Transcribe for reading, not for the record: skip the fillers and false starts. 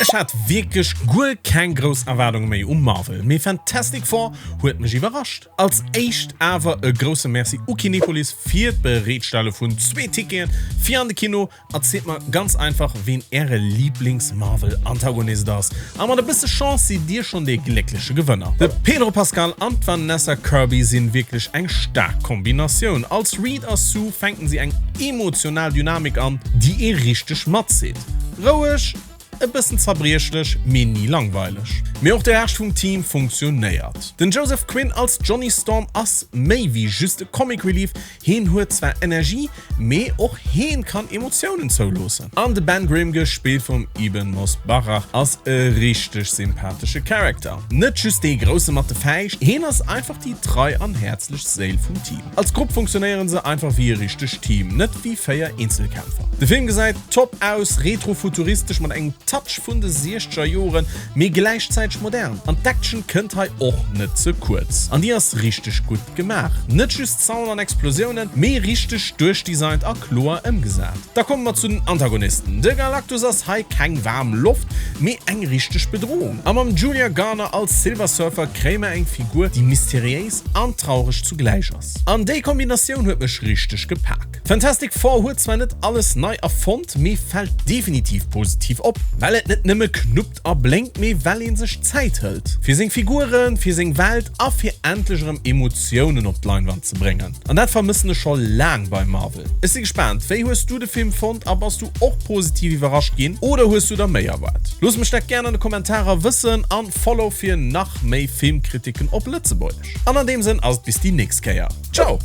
Ech hat wierklech guer keng grouss Erwaardunge méi u Marvel, mee Fantastic Four huet mech iwwerrascht. Als éischt awer e grousse Merci u Kinepolis fir d'Bereetstelle vun zwee Ticketen fir an de Kino. Erzielt mer ganz einfach ween äre Lieblings-Marvel-Antagonist ass a mat e bësse Chance sidd dir schonn dee gléckleche Gewënner. De Pedro Pascal an d'Vanessa Kirby sinn wierklech eng staark Kombinatioun. Als Reed a Sue fänken si eng emotional Dynamik an, déi ee richteg matzitt. Roueg, e bëssen zerbriechlech, mee ni langweileg. Mee och de Rescht vum Team funktionéiert. Den Joseph Quinn als Johnny Storm ass méi wéi just e Comic Relief, heen huet zwar Energie, mee och heen kann Emotiounen zouloossen. An de Ben Grimm, gespillt vum Ebon Moss-Bachrach, ass e richteg sympathesche Charakter. Net just dee Grousse mat de Fäischt, heen ass einfach déi trei an häerzlech Séil vum Team. Als Grupp funktionéieren se einfach wéi e richtegt Team, net wéi 4 Eenzelkämpfer. De Film gesäit top aus, retro-futuristesch mat engem Touch vun de siechzeger Joren, mee gläichzäiteg modern. An d'Action kënnt hei och net ze kuerz. An déi ass richteg gutt gemaach. Net just Sound an Explosiounen, mee richteg duerchdesignt a kloer ëmgesat. Da komme mer zu den Antagonisten. De Galactus ass hei keng waarm Loft, mee eng richteg Bedrohung. A mam Julia Garner als Silver Surfer kréie mer eng Figur, déi mysteriéis an traureg zugläich ass. An déi Kombinatioun huet mech richteg gepak. Fantastic Four huet zwar net alles nei erfonnt, mee fält definitiv positiv op, well et net nëmme knuppt a blénkt, mee well een sech Zäit hëlt fir seng Figuren, fir seng Welt a fir endlech erëm Emotiounen op d'Leinwand ze bréngen. An dat vermëssen ech scho laang bei Marvel. Ech si gespaant, wéi hues du de Film fonnt a bass du och positiv iwwerrascht ginn oder hues du der méi erwaart? Looss mech dat gären an de Kommentarer wëssen an follow fir nach méi Filmkritiken op Lëtzebuergesch. An an deem Sënn ass et bis déi nächst Kéier. Ciao!